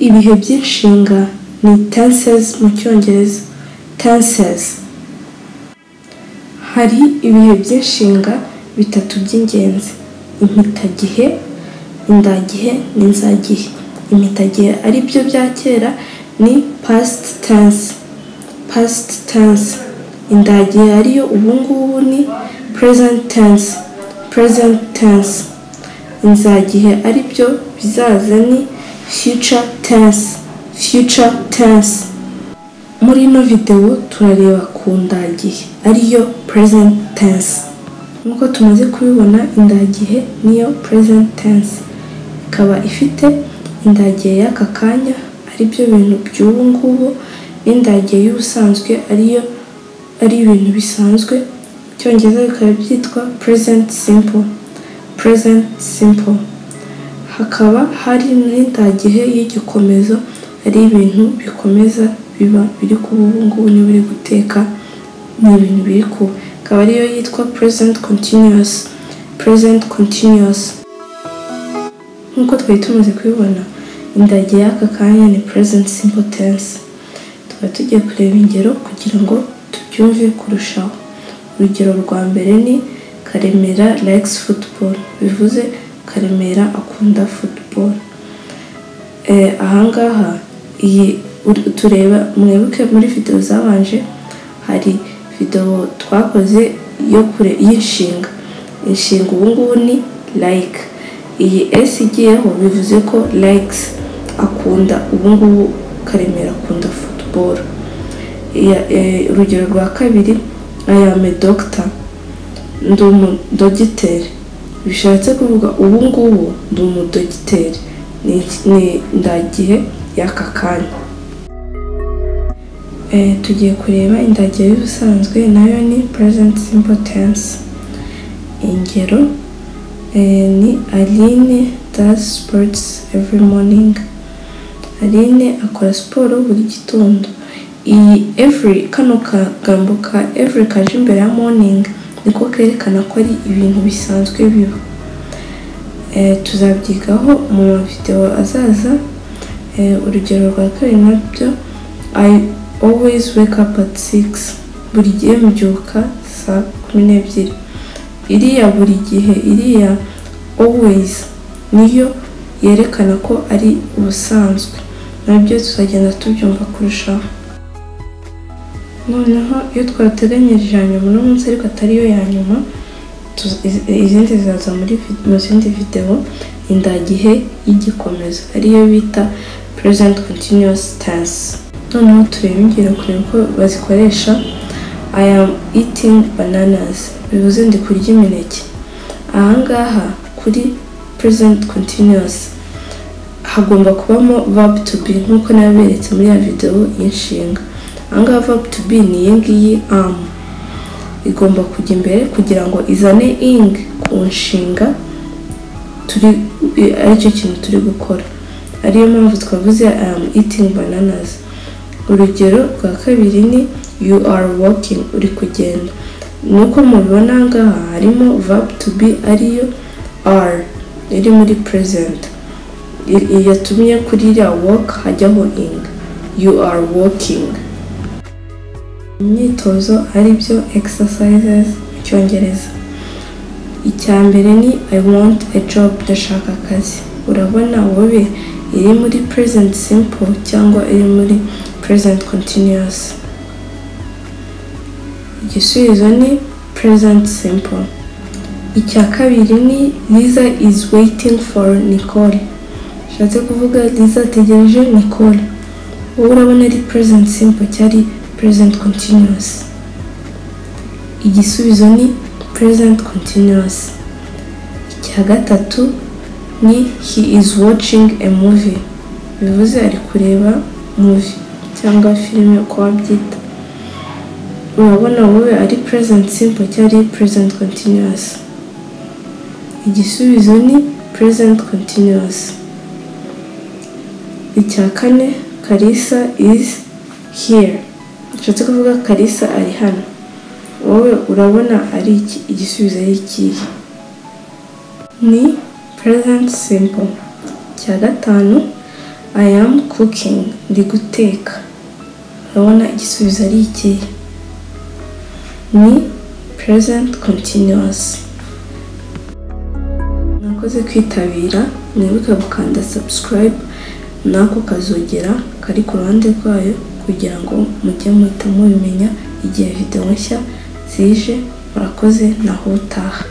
Ibihe by'inshinga ni tenses mu Cyongereza, tenses. Hari ibihe by'inshinga bitatu by'ingenzi: impitagihe, indagihe n'inzagihe. Impitagihe, ari byo bya kera, ni past tense, past tense. Indagihe, ariyo ubungubu, ni present tense, present tense. Inzagihe, ari byo bizaza, ni future tense, future tense. Muri ino videwo turareba ku ndagihe, ariyo present tense. Nk'uko tumaze kubibona, indagihe niyo present tense, ikaba ifite indagihe y'aka kanya, ari byo bintu by'ubu ngubu, n'indagihe y'ubusanzwe, ariyo ari ibintu bisanzwe. Mu Cyongereza bikaba byitwa present simple, present simple. Hakaba hari n'indagihe y'igikomezo, ari ibintu bikomeza biba, biri kuba ubu ngubu. Niba uri guteka, ni ibintu biri kuba, ikaba ariyo yitwa present continuous, present continuous. Nk'uko twari tumaze kubibona, indagihe y'aka kanya ni present simple tense. Tukaba tugiye kureba ingero kugira ngo tubyumve kurushaho. Urugero rwa mbere ni "Karemera likes football", bivuze Karemera akunda football. Ahangaha iyi tureba, mwibuke muri videwo zabanje, hari videwo twakoze yo kure y'inshinga. Inshinga ubu ngubu ni like. Iyi s igiyeho bivuze ko likes, akunda ubu ngubu. Karemera akunda football. Urugero rwa kabiri: "I am a doctor", ndi umudogiteri. Bishatse kuvuga ubu ngubu ndi umudogiteri, ni indagihe y'aka kanya. Tugiye kureba indagihe y'ubusanzwe, nayo ni present simple tense. Ingero ni "Aline does sports every morning", Aline akora siporo buri gitondo. Iyi every, kano kagambo ka every kaje imbere ya morning, niko kerekana ko ari ibintu bisanzwe biba. Tuzabyigaho mu mavidewo azaza. Urugero rwa kabiri nabyo: "I always wake up at 6", buri gihe mbyuka saa 12. Iriya buri gihe, iriya always, niyo yerekana ko ari ubusanzwe. Nabyo tuzagenda tubyumva kurushaho. Noneho iyo twateganyirije ya nyuma uno munsi, ariko atari yo ya nyuma, izindi zizaza mu zindi videwo, indagihe y'igikomezo, ariyo bita present continuous tense. Noneho turebe ingero, kureba uko bazikoresha. "I am eating bananas", bivuze ndi kurya imineke. Ahangaha kuri present continuous hagomba kubamo verb to be, nk'uko naberetse muri ya videwo y'inshinga. Ahangaha verb to be ni iyi ngiyi am, igomba kujya imbere kugira ngo izane ing ku nshinga turi, aricyo kintu turi gukora, ariyo mpamvu twavuze "I am eating bananas". Urugero rwa kabiri ni "You are walking", uri kugenda. Nuko mubibona, ngaha harimo verb to be, ariyo are, iri muri present, yatumye kuri iriya walk hajyaho ing, "You are walking". Imyitozo, ari byo exercises mu Cyongereza. Icya mbere ni "I want a job", ndashaka akazi. Urabona wowe iri muri present simple cyangwa iri muri present continuous? Igisubizo ni present simple. Icya kabiri ni "Lisa is waiting for Nicole", bishatse kuvuga Lisa ategereje Nicole. Wowe urabona ari present simple cyari present continuous? Igisubizo ni present continuous. Icya gatatu ni "He is watching a movie", bivuze ari kureba movie cyangwa filime, uko wabyita. Urabona wowe ari present simple cyangwa ari present continuous? Igisubizo ni present continuous. Icya kane: "Kalisa is here", bishatse kuvuga Kalisa ari hano. Wowe urabona ari iki, igisubizo ari ikihe? Ni present simple. Icya gatanu: I am cooking, ndi guteka. Urabona igisubizo ari ikihe? Ni present continuous. Mwakoze kwitabira, mwibuke gukanda subscribe n'ako kazogera kari ku ruhande rwayo kugira ngo mujye muhita mubimenya igihe video nshya zije. Murakoze, naho utaha.